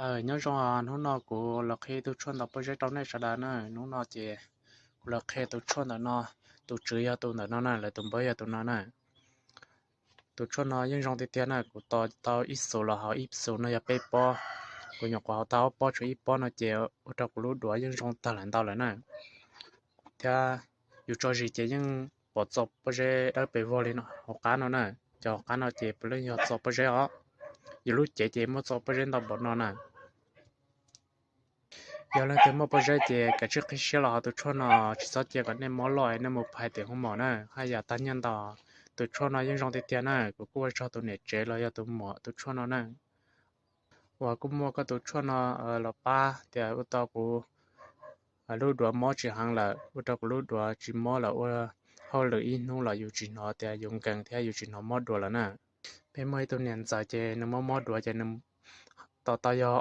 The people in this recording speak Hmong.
Aws, nyob zoo, hnub no kuv los qhia tus tshuaj ntau pob zeb rau nej sawv daws na. Hnub no ces kuv los qhia tus tshuaj ntawm no, tus tswv yog tus ntawm no na, lawv tus npawb yog tus no na. Tus tshuaj no yeej zoo tiag tiag na, kuv tos tau ib xus los hauv, ib xus no yog peb pob, kuv nyuam qhuav hauv tau ob pob tshuav ib pob no ces ua rau kuv lub duav yeej zoo tag lawm ntau lawm na. Thiab yus tso zis ces yeej pom txo pob zeb dawb pes vog li no hauv qab no na. Cov hauv qab no ces puav leej yog txo pob zeb os. Yus lub cev ces muaj txo pob zeb ntau npaum no na. Yog leej twg muaj pob zeb ces kav tsij qhib siab los hauv tus tshuaj no, tsis txhob cia kom nej mob loj nej mus phais tim hoo mom na, haj yam tag nyiaj ntau. Tus tshuaj no yeej zoo tiag tiag na, kuv kuj ua tsaug tus niam tsev los yog tus muam tus tshuaj no na. Uas kuj muaj koj tus tshuaj no los pab tias ua tau kuv lub duav mob tsis heev lawm, ua rau kuv lub duav tsis mob lawm, ua hauj lwm ib hnub los yus tsis hnov tias yus nkees thiab yus tsis hnov mob duav lawm na. Peb muaj ib tug niam ntxawm ces nws mob mob duav ces nws tos tau yog